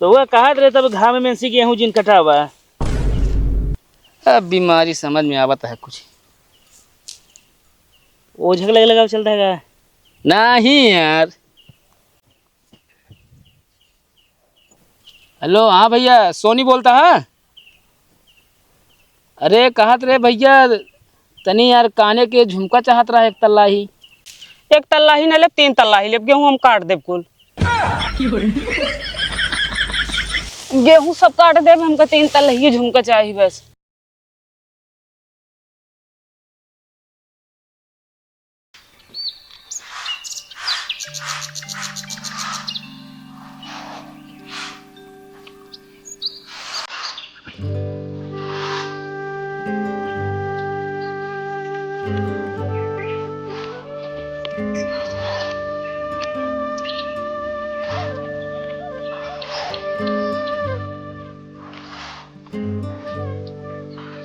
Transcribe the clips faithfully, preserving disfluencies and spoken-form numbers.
रउआ कहत रहे तब घाम में से गेहूं जिन कटावा। अब बीमारी समझ में आवत है कुछ। ओझक लगे लगाव चलता है का? नहीं यार। हेलो, हाँ भैया, सोनी बोलता है। अरे कहत रे भैया, तनी यार काने के झुमका चाहत रहा एक तल्ला ही। एक तल्ला ही ना लेब, तीन तल्ला ही लेब, गेहूं हम काट देब कुल। गेहूं सब काट देब, हमका तीन तल्ला ही झुमका चाही बस।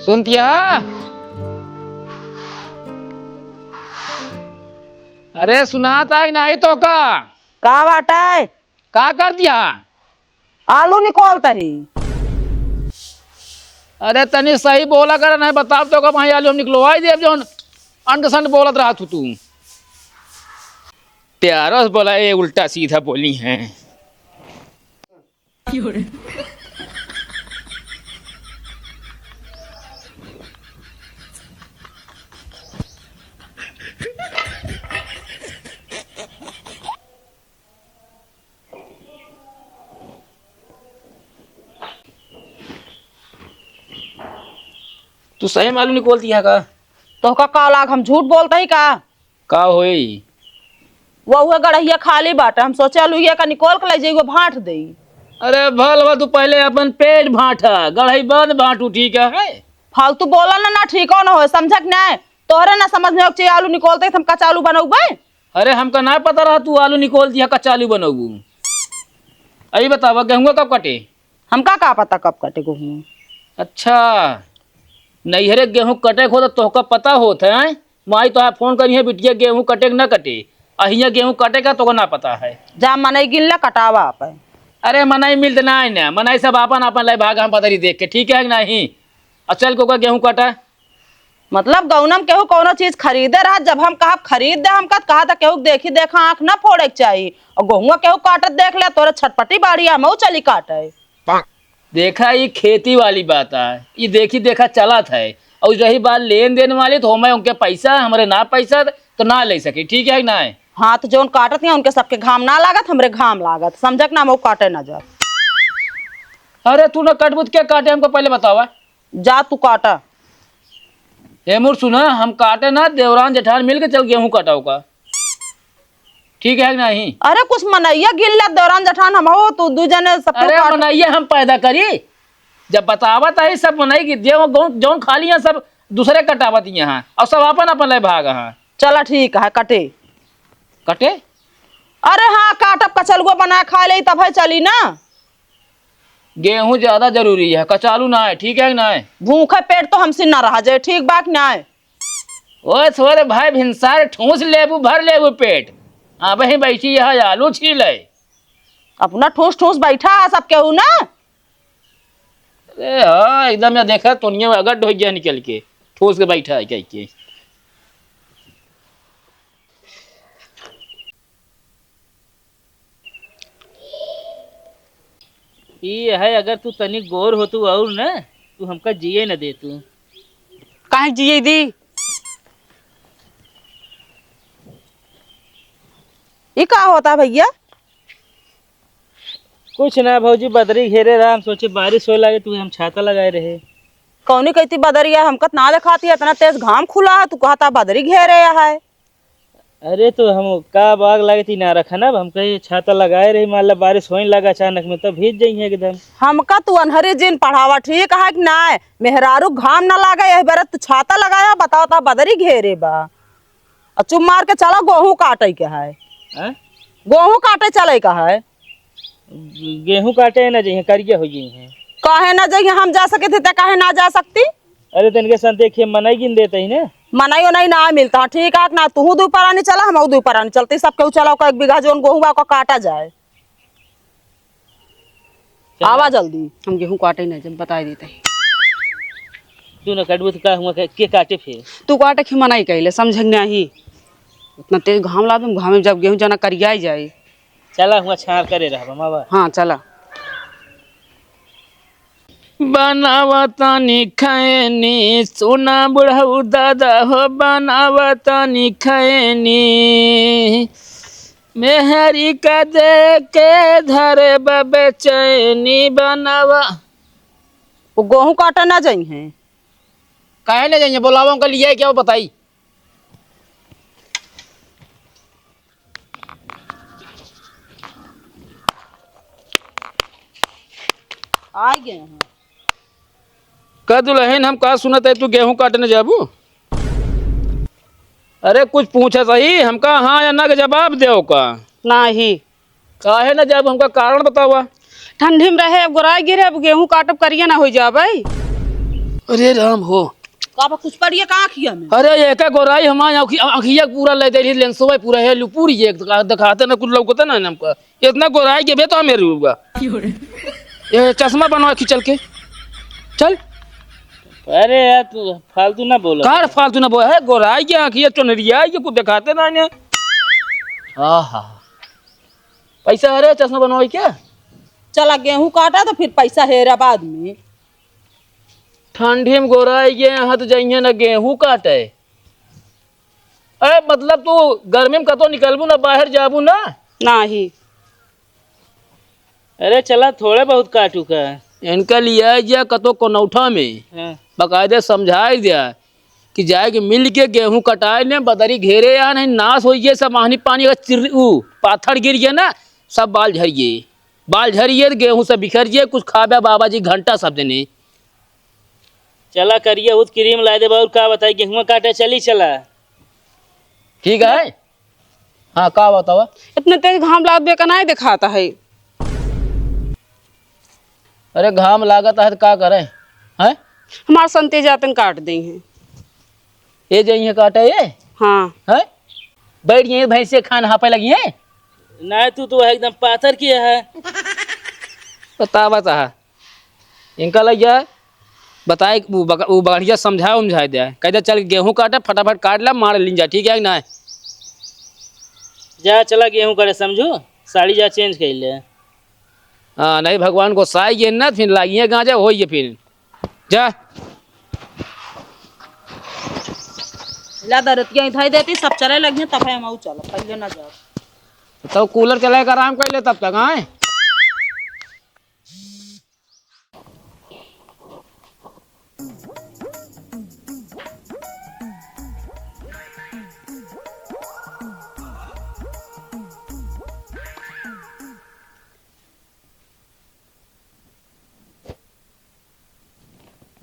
सुनतिया? अरे सुनात है कि नाही तोहका? का बाटै? का कर दिया? आलू निकोलत ही। अरे तनी सही बोला कर, नहीं बताब तोहका भाई आलू हम निकलवाई देब जौन अंट संट बोलत रहा तू, तू। प्यारो से बोला, ये उल्टा सीधा बोली है। तू सही में आलू निकोलत ही का? तोहका का लाग, हम झूठ बोलत ही का? का होई? वहुए गड़हिया खाली बाटे, हम सोचे आलू ये का निकोल के ले जाई, वो भांट देई। अरे भल बा, तू पहले अपन पेट भांटा, गड़ही बंद भांटू, ठीक है? फालतू बोला ना, ना ठीक हो ना हो, समझक ना है। तोहरे ना समझ में आवे के चाहिए, आलू निकोलत ही त हम कचालू बनौबे। अरे हमका ना पता रहा तू आलू निकोलत ही कचालू बनौबू। अभी बतावा गेहुआ कब कटे? हमका का पता कब कटे गेहूं? अच्छा, नैहरे गेहूं कटे के हो तो तोहका पता होत है? माई तोहार फोन करी है, बिटिया गेहूं कटे के ना कटे, आ हियां गेहूं कटे का तोहका ना पता है? जा मनई गिन ले, कटावा आप। अरे मनई मिलत ना है ना, मनई सब आपन आपन लै भाग हम पतरी देख के, ठीक है कि नहीं? आ चल को का गेहूं कटा। मतलब गौनम केहू कौनो चीज खरीदे रहा, जब हम कहब खरीद दे, हम कहत कहा था केहू के देखी देखा आंख ना फोड़े के चाही। और गेहुआ केहू काटत देख ले, तोरे छटपटी बाड़ी, हमहू चली काटे। देखा, ई खेती वाली बात है, ई देखी देखा चलत है। और रही बात लेन देन वाली, तो हमें उनके पैसा, हमरे ना पैसा, तो ना ले सके, ठीक है कि ना है? हाँ, तो जौन काटत हैं, उनके सबके घाम ना लागत, हमरे घाम लागत, समझक ना, हम काटे ना जात। अरे तू ना कटबू तो क्या काटे, हमको पहले बतावा। जा तू काटा। ए मोर सुना, हम काटे ना, देवरान जेठान मिल के चल गेहूं काटा ओका। ठीक है कि नहीं? अरे कुछ मनैया गिन ले, देवरान जेठान हम हो, तू दू जने सब अरे काट। मनैया हम पैदा करी, जब बतावत है सब मनई की देव गौं-, जौन खाली हैं सब दूसरे कटावत यहाँ, और सब अपन अपन ले भाग हैं। चला ठीक है, कटे। कटे? अरे हाँ, काटब कचलुआ बना खा ले तब है चली ना। गेहूं ज्यादा जरूरी है, कचालू ना है, ठीक है कि ना है? भूखे पेट तो हमसे ना रहा जाए, ठीक बा कि ना है? ओए छोरे भाई, भिनसार ठूस लेबू, भर लेबू पेट। अब ही बैठी यह आलू छीले। अपना ठूस ठूस बैठा है सब केहू ना। अरे हाँ, एकदम या देखा, तोनिया अगर ढोइया निकल के, ठूस के बैठा है कह के। ई है, अगर तू तनी गोर होतू और न, तू हमका जिए न देतू। काहे जिए दी? ई का होता भैया? कुछ ना भौजी, बदरी घेरे रहा, हम सोचे बारिश होए लागे, तू हम छाता लगाए रहे। कौनी कहती बदरिया, हमका त ना देखाती, इतना तेज घाम खुला है, तू कहता बदरी घेरे है। अरे तो हम का बाग लागे ती ना रखा ना, हम कहे छाता लगाए रही, मान ला बारिश होए लगा अचानक में, तब भीज जाइए एकदम। हमका तू अनहरी जिन पढ़ावा, ठीक है कि नाय? मेहरारू घाम ना लागे, यही बेरा तू छाता लगाया, बताओ तो बदरी घेरे बा। और चुप मार के चला, गेहूं काटे के है। हैं? गेहूं काटे चले का है। गेहूं काटे ना जइहे, करिया हो जइहे। काहे ना जइहे, हम जा सके थे, ते काहे ना जा सकती? अरे, तो इनके साथ देखिए, मनई गिन देते ही ना। मनई ओनई ना मिलता, ठीक है ना? तू दू परानी चला, हम दू परानी चलती, सब केहू चला, ओका एक बीघा जोन गेहूं बा, ओका काटा जाए। आवा जल्दी, हम गेहूँ काटे नहीं, जब बताइ देते हैं। तू न काटबू तो का हुआ, के, के काटे फिर? तू काटे के मना ही कहले, समझे नहीं। उतना तेज घाम ला दूँ, घाम में जब गेहूँ जना करिया ही जाए। चला हुआ छाड़ करे रहबा, मावा। हाँ, चला। बनावा तानी खैनी, सुना बुढ़ऊ दादा हो, बनावा तानी खैनी। मेहरी का दे के धरे बबे चैनी बनावा। वो गेहूं काटा ना जाई हैं। काहे ना जाई हैं? बोलावा उनका, लिया क्या वो बताई। आ गए हैं। का दुल्हन, हम का सुनत है, तू गेहूं काटने जाबू? अरे कुछ पूछा सही, हमका हाँ या ना के जवाब देव का। नाही। काहे ना जाबू, हमका कारण बतावा। ठंडी में रहे, अब गोराई गिरे, अब गेहूं काटब करिया ना हो जाबे। अरे राम हो। का बा, कुछ पड़िए का आँखिया में? अरे, एका गोराई हमार आँखी-, आँखिया पूरा ले देली, लेंसवा पूरा है, लुपूरी ये दिखा-, दिखाते ना, कुछ लौकते ना हमका। इतना गोराई के बे तो हमें रूबा। ये चश्मा बनवा के चल के। चल। अरे यार, तू फालतू ना बोल। कार फालतू ना बोल, है गोराई के आँखिया चुनरिया के कुछ दिखाते ना इन्हें। आहा। पैसा है रे चश्मा बनवाई के? चला गेहूं काटा तो फिर पैसा हेरा बाद में। ठंडी में गोराई के यहाँ तो जाइए ना गेहूं काटे। अरे मतलब तू गर्मी में कतो निकलबू ना, बाहर जाबू ना? नाही। अरे चला थोड़े बहुत काटू का। इनका लिया जा कतो कनौठा में। हाँ। बकायदे समझाई दिया कि जाए के मिल के गेहूं कटाए ने, बदरी घेरे या नहीं, नाश होइए सब, आहनी पानी अगर चिर-, ऊ पाथर गिर गया ना, सब बाल झरिए, बाल झरिए तो गेहूं सब बिखर जिए, कुछ खाबे बाबा जी घंटा सब देने। चला करिया उत क्रीम ला देबा, और का बताई, गेहुआ काटे चली चला। ठीक है। हाँ, का बतावा? इतने तेज घाम लागत बे का नाहीं देखाता है। अरे घाम लागत है तो का करे? हैं? हमार संते जातन काट दे हैं। ये जइहे काटे ये? हाँ। हैं? बैठ गई भैंसे खान हापे लगी है। नहीं, तू तो एकदम पाथर की है। बतावा ता। इनका लग जाए, बताए, वो बग-, वो बढ़िया समझाए उमझाए दे। कह दे, "चल गेहूं काटे, फटाफट काट ला, मार लीन जा, ठीक है कि ना?" जा, चला गेहूं काटे, समझू, साड़ी जा change कर ले। हाँ, नहीं भगवान गोसाई ये ना, फिर लागिए गांजा, होइए फिर। जा। ला दरतिया इधर देती, सब चले लगिए, तब हम आऊ चलो, पहले ना जाओ। तब cooler चलाए के आराम कर ले तब तक, आए।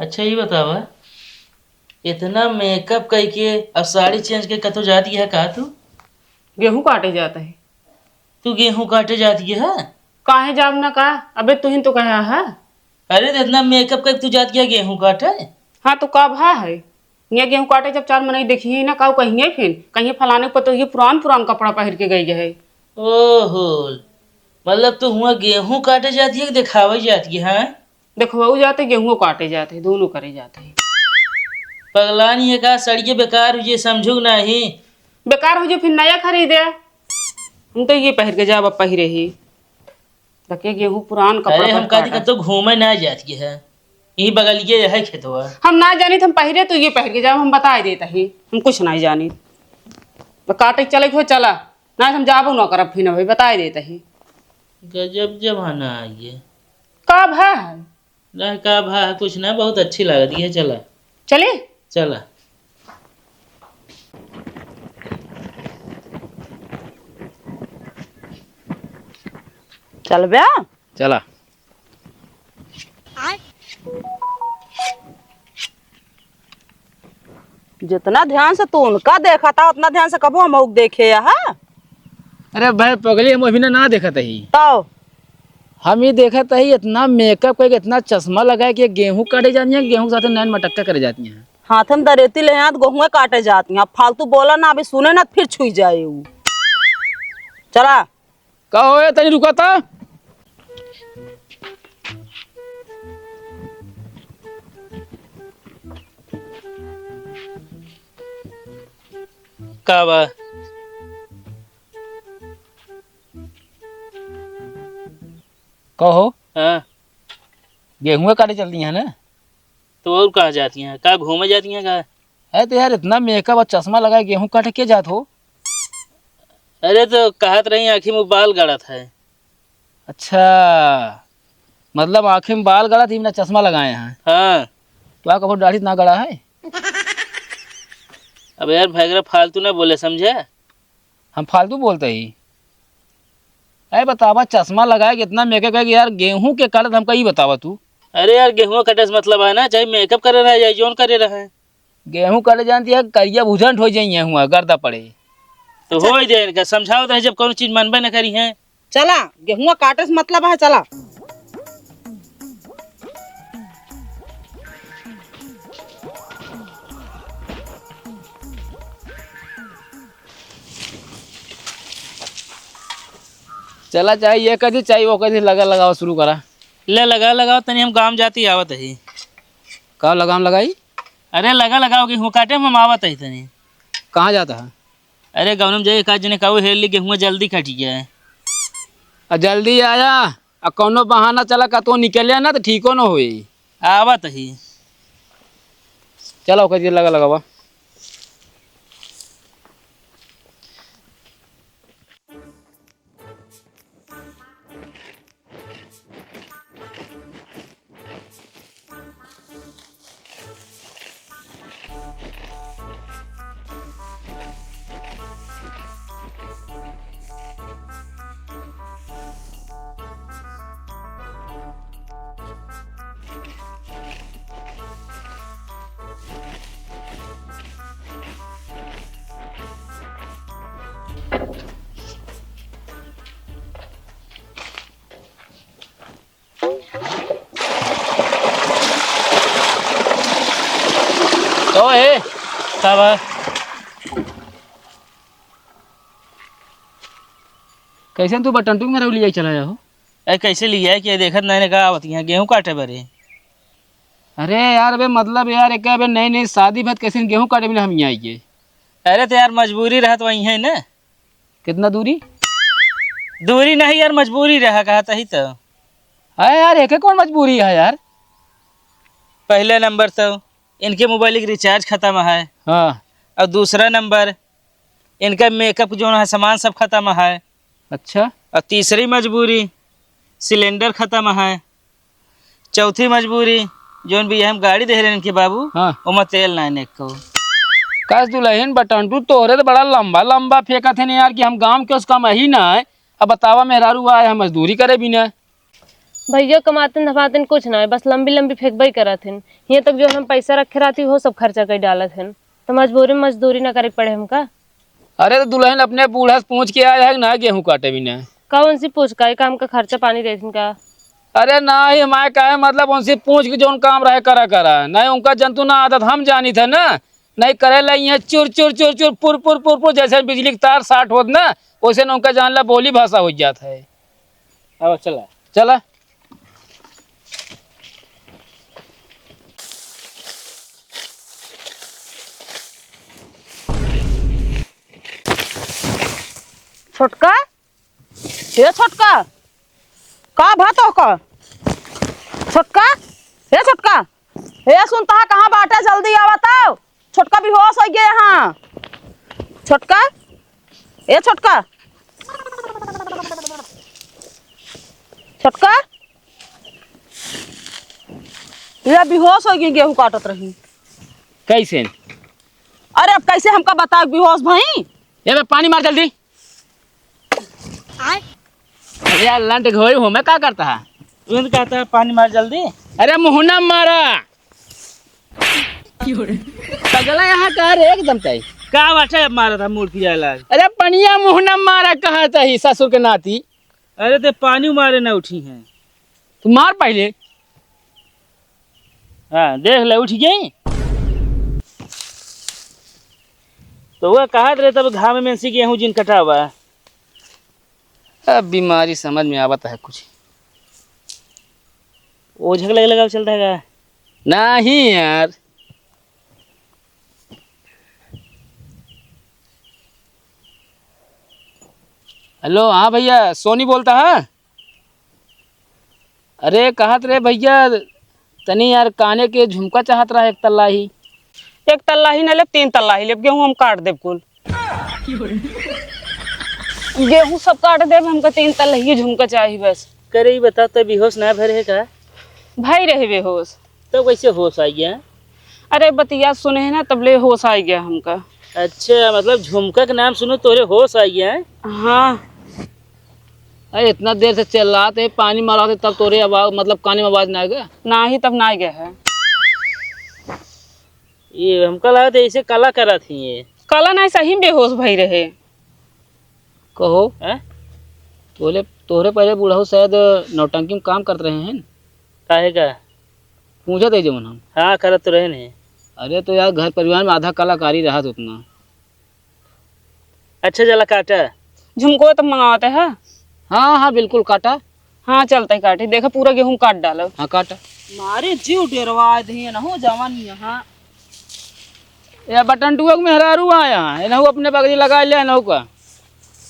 अच्छा, ये बतावा, इतना makeup कइके अब साड़ी change के कतो जाती है का तू? गेहूं काटे जात है। तू गेहूं काटे जाती है? काहे जाब ना का? अबे तुहिन तो कहा है। अरे, तो इतना makeup कइके तू जाती है गेहूं काटे? हाँ, तो का भा है? ये गेहूं काटे जब चार मनई देखिए ना, का कहिए फिर? कहिए फलाने पर तो ये पुरान पुरान कपड़ा पहिर के गई है। ओहो, मतलब तू हुआ गेहूं काटे जाती है कि देखावे जाती है, हाँ? देखवाऊ जाते, गेहूं काटे जाते, दोनों करे जाते। पगलानी है का, सड़िए बेकार हो जे, समझू नहीं। बेकार हो जे, फिर नया खरीदे। हम तो ये पहिर के जाब, अब पहिरे ही। देखे गेहूं पुरान कपड़ा अरे, हम पहिर कदी काटा। कतो घूमे ना जात के है, यही बगलिए है खेतवा। हम ना जानी, हम पहिरे तो ये पहिर के जाब, हम बताए देत ही, हम कुछ नहीं जानी। तो काटे चले हो, चला। ना हम जाबो ना करब फिर अभी, बताए देत ही। गजब जमाना आ गया। का भा है? ना का भा है, कुछ ना, बहुत अच्छी लागत है, चला। चली? चला। चलबे? चला। जितना ध्यान से तू उनका देखा था, उतना ध्यान से कबो हम देखे या, हाँ? अरे भाई पगली, हम अभी ना, ना देखत ही। तो? हम ही देखत ही, इतना makeup करके, इतना चश्मा लगाए कि गेहूं काटे जाती है, गेहूं के साथ नैन मटक्का करे जाती हैं। हाथ में दरेती ले हाथ गेहूं काटे जाती हैं। फालतू बोला ना, अभी सुने ना, फिर छुई जाए ऊ। चला। का होए, तनी रुका ता। का बा? कहो। हाँ। गेहुआ काटे चलती हैं ना? तो और कहाँ जाती हैं? का घूमे जाती हैं का? अरे तो यार, इतना मेकअप और चश्मा लगाए गेहूं काटे के जात हो? अरे तो कहत रही आँखी में बाल गड़त है। अच्छा, मतलब आँखी में बाल गड़त ही बिना चश्मा लगाए हैं? हाँ। तो आ कबो दाढ़ी ना गड़ा है? अब यार भैगरा फालतू ना बोले, समझे? हम फालतू बोलते ही? अरे बतावा, चश्मा लगाए के इतना मेकअप है कि यार गेहूं के काटत हमका ई बतावा तू। अरे यार, गेहूं कटे से मतलब है ना, चाहे मेकअप करे रहे, चाहे जौन करे रहे। गेहूं काटे जानती है, करिया भुजंट हो जाई है हुआ, गर्दा पड़े। तो हो ही दे इनका, समझाओ तो है, जब कौनो चीज मनबे न करी है। चला, गेहुआ काटे से मतलब है, चला। चला, चाहे ये कह दी, चाहे वो कह दी, लगा लगावा शुरू करा। ले लगा लगावा, तनी हम गाँव जाती आवत ही। का लगाम लगाई? अरे लगा लगावा, गेहूँ काटे में हम आवत ही तनी। कहाँ जाता है? अरे गौनम जाए, का जने काऊ हेर ली, गेहूँ जल्दी कट गया है। आ जल्दी आया, आ कौनो बहाना चला का तो निकल ना तो ठीको न होई। आवत ही। चला, ओकर जे लगा लगावा। तो ए, का बा? कैसे तू बटंटू के मेरा लिया चला हो? अरे कैसे लिया है कि देखत नहीं ने का आवत यहाँ गेहूँ काटे बरे। अरे यार, बे मतलब यार, एक बे नई नई शादी भत कैसे गेहूँ काटे बिना हम यहाँ आइए? अरे तो यार मजबूरी रहत वही है ना। कितना दूरी? दूरी नहीं यार, मजबूरी रहा, कहा तही तो। अरे यार, एक कौन मजबूरी है यार? पहले नंबर तो इनके मोबाइल के रिचार्ज खत्म है। हाँ। और दूसरा नंबर इनका मेकअप जो है सामान सब खत्म है। अच्छा। और तीसरी मजबूरी सिलेंडर खत्म है। चौथी मजबूरी, जौन भी हम गाड़ी दे रहे इनके बाबू, हाँ। ओमा तेल ना एको। कस दुल्हन बटंटू तोहरे तो बड़ा लंबा लंबा फेंकत है यार, कि हम गांव के उसका मही ना है। अब बतावा, मेहरारू आए हम मजदूरी करे भी ना। भैया कमातन धमातन कुछ ना है, बस लंबी लंबी फेंकबे करत हैं। हियां तक जो हम पैसा रखे रहती हो सब खर्चा कर डालत हैं, तो मजबूरी में मजदूरी ना करे पड़े हमका। अरे तो दुल्हन अपने बूढ़ा से पूछ के आया है कि ना गेहूं काटे भी ना? कौन सी पूछ का, ये काम का खर्चा पानी देथिन का? अरे ना ही हमारे का है, मतलब उनसे पूछ के जौन काम रहे करा करा, नहीं उनका जंतु ना आदत हम जानी थे ना, नहीं करे ला ये चुर चुर चुर चुर पुर पुर पुर पुर, जैसे बिजली के तार साट होत ना, वैसे न उनका जान ला बोली भाषा हो जात है। अब चला। चला। छोटका, ए छोटका, का भा तोहका? छोटका, ए छोटका, ए सुन, तहा कहाँ बाटे, जल्दी आवा तो। छोटका बेहोश होइ गया यहाँ। छोटका, ए छोटका, छोटका, ये बेहोश होइ गई, गेहूँ काटत रही। कैसे? अरे अब कैसे हमका बताओ, बेहोश भई। ए बे, पानी मार जल्दी। आय। अरे यार, लंट घोड़ी हूँ मैं, का करता है? तुरंत कहता है, "पानी मार जल्दी।" अरे मुहना मारा। पगला यहाँ का रे एकदम तई? का बाटे मारा था मूड़ पियाला? अरे पनिया मुहना मारा कहा तई ससुर के नाती। अरे ते पानी मारे ना उठी हैं। तू मार पहले। हाँ, देख ले, उठ गई। तो वह कहत रहे तब घाम में से गेहूं जिन कटावा। अब बीमारी समझ में आवत है कुछ। ओझा के लगे लगाव चलता है का? नहीं यार। हेलो, हाँ भैया, सोनी बोलता है। अरे कहत रे भैया, तनी यार काने के झुमका चाहत रहा एक तल्ला ही। एक तल्ला ही ना लेब, तीन तल्ला ही लेब, गेहूँ हम काट देब कुल। गेहूँ सब काट देब, हमका तीन तल्ला ही झुमका चाही बस। करे ई बता, तब बेहोश ना भरे है का? भाई रहे बेहोश। तब कैसे होश आ गया? अरे बतिया सुने है ना, तबले होश आ गया हमका। अच्छा, मतलब झुमका के नाम सुनो तोरे होश आ गया है? हाँ। अरे इतना देर से चिल्लात है, पानी मारत है, तब तोरे आवाज, मतलब काने में आवाज ना आ गया? ना ही, तब ना आ गया है। ये हमका लगा था ऐसे कला करत ही ये। कला नहीं, सही में बेहोश भई रहे। कहो, हैं? तोले, तोहरे पहले बुढ़ऊ शायद नौटंकी में काम करत रहे हैं। काहे का? पूछत है जवन हम। हाँ, करत तो रहे नहीं। अरे तो यार, घर परिवार में आधा कलाकारी रहत उतना। अच्छा, चला काटा। झुमको तो मंगावत है। हाँ, हाँ, बिल्कुल काटा। हाँ, चलते काटे। देखा, पूरा गेहूं काट डालो। हाँ, काटा। मारे जीव डेरवा दिए न हो जवान यहाँ। ये बटन टुआ के मेहरारू आया है, इनहू अपने बगली लगा ले, इनहू का।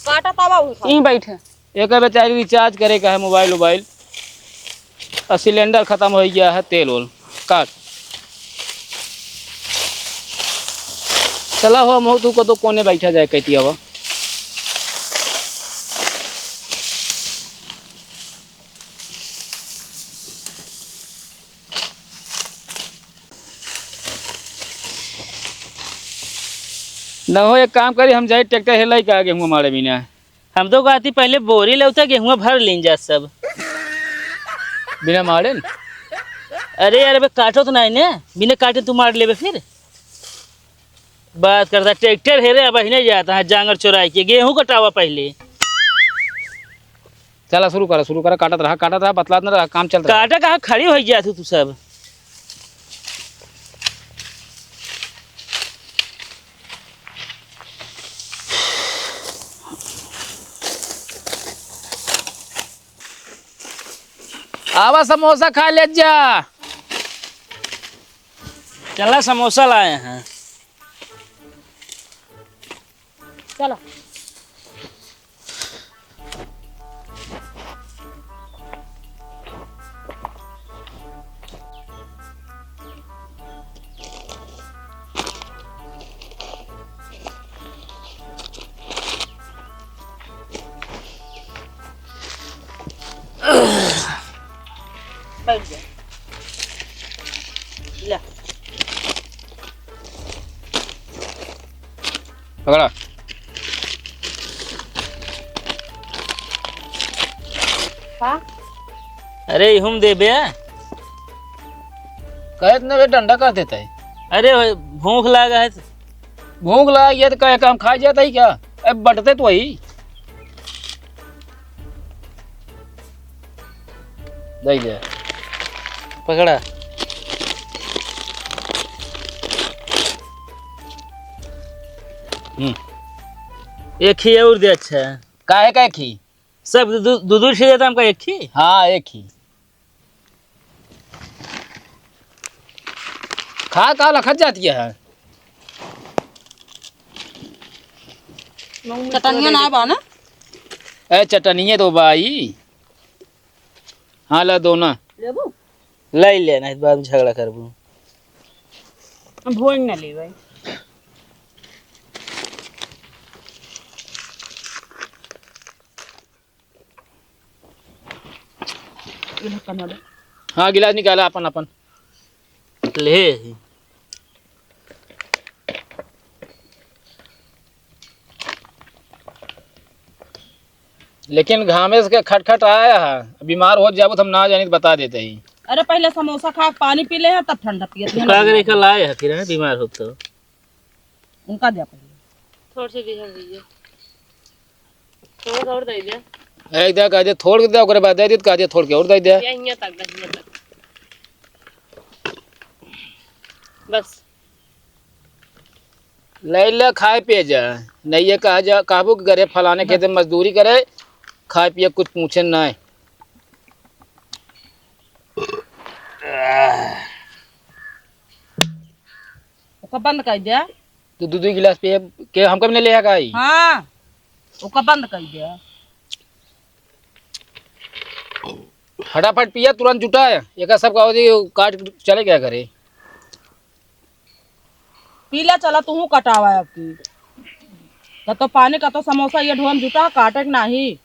काटा तवा उठा। यहीं बैठे। एक बेचारी रिचार्ज करे का है मोबाइल वोबाइल, और सिलेंडर खत्म हो गया है, तेल ओल काट। चला हो, महू तू कतो कोने बैठा जाए, कहती हवा। न हो, एक काम करी, हम जाई ट्रैक्टर हेलाई का गेहूं मारे बिना। हम तो कहती पहले बोरी लौता गेहूं भर लीन जा सब। बिना मारे न? अरे यार, अबे काटो तो नहीं ने, बिना काटे तू मार लेबे फिर। बात करता ट्रैक्टर हेरे, अब अहिने जाता है जांगर चोराई के, गेहूं कटावा पहले। चला शुरू करा, शुरू करा, काटत रहा, काटत रहा, बतलात न रहा, काम चलत रहा। काटा कहाँ, खड़ी हो गया तू, तू सब। आवा समोसा खा ले जा। चला समोसा लाए हैं। चला। बैठ जा। ले। पकड़ा। का? अरे, इहुम देबे। कहत न बे, डंडा कर देता है। अरे, भूख लागा है। भूख लागा है तो कहे काम खा जाता है क्या? अब बटते तो वही। दे दे। पकड़ा। हम्म। एक ही और दे, अच्छा। काहे का एक ही? सब दू, दू, दू, दू ठे देता हमका एक ही? हाँ, एक ही। खा का लखत जाती है? चटनिया ना बा ना? ए, चटनिया तो बा ई। हाँ, ला दो ना। लेबू? ले ले, नहीं तो बाद में झगड़ा करबू। हम भोज ना लेबै। ये ढक्कन वाला। हाँ, गिलास निकाला अपन, अपन। ले। लेकिन घामे से के खटखट आया है, बीमार हो जाबो तो हम ना जानी तो बता देते ही। अरे पहले समोसा खा के पानी पी ले हैं, तब ठंडा पियत तू हैं। का करे का लाए है फिर, हैं, बीमार हो तो? उनका दे पहले। थोड़ से दिया भैया। थोड़ा सा और दे दे। एक दे कह दे, थोड़ के दे, ओकरे बाद दे दे, कह दे, थोड़ के और दे दे। या हियां तक, बस हियां तक। बस। ले ले, खाए पिए जा। नहीं ये कहा जा, कहबो कि घरे फलाने खेते मजदूरी करे, खाए पिए कुछ पूछे ना। बंद कर दे। तू दू दू गिलास पिए के हमका भी नहीं ले आएगा आई। हाँ, ओका बंद कर दे। फटाफट पिया, तुरंत जुटा है। एका सब का होती काट चले क्या करे। पीला चला, तू कटावा अब की। कतो पानी, कतो समोसा, ये ढोन जुटा, काटे के नाही।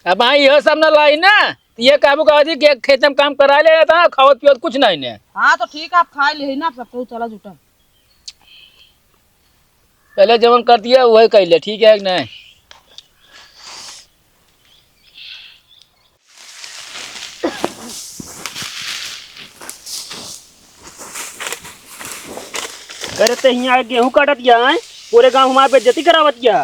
अब हाँ, यह सब ना लाई ना, ये काबू का होती कि खेत में काम करा ले था, खावत पियत कुछ नहीं ने। हाँ, तो ठीक है, आप खा ले ना, सब तो चला जुटा। पहले जवन कर दिया, वही कर ले, ठीक है कि नहीं? करे ते हियाँ गेहूँ काटत या, हैं? पूरे गाँव हमार बेइज्जती करावत या।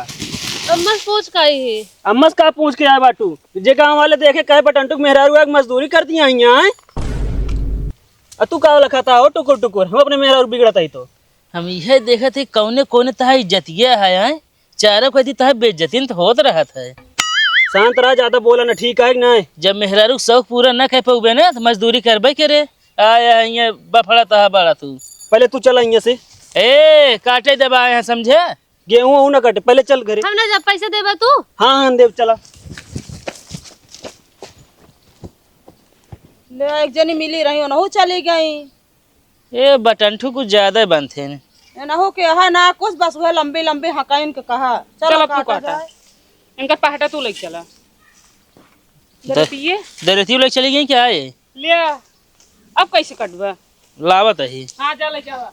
अम्मा से पूछ काई है? अम्मा से का पूछ के आए बाटू? जे गाँव वाले देखे कहे बटंटू के मेहरारू आके मजदूरी कर दिया हियाँ, हैं? आ तू का लखता हो टुकुर टुकुर? हम अपने मेहरारू बिगड़त आई तो। हम इहे देखत ही कौने कौने तहा इज्जतिया है, हैं? चारों कती तहा बेइज्जती न तो होत रहत है। शांत रहा, ज्यादा बोला ना, ठीक है कि नहीं? जब मेहरारू के शौक पूरा न कर पउबे ना, तो मजदूरी करबे करे। आया हियाँ बफड़ा तहा बड़ा तू। पहले तू चला हियाँ से। ए, काटे देबा आए हैं, समझे? गेहूँ वहूँ ना काटे, पहले चल घरे। हम ना जब पैसा देबा तू। हाँ, हाँ, देब, चला। ले, एक जनी मिली रही, ओनहु चली गई। ए, बटंठू कुछ ज्यादा बनते हैं। एनहु के है ना कुछ, बस वह लंबी लंबी हकाइन के कहा। चलो चलो, तू काटा काटा। जाए। इनका पहटा तू लेके चला। द-, दरतिये? दरतिये लेके चली गई क्या ये? ले आ। अब कैसे कटबा? लावत ही। हाँ, जा ले जावा।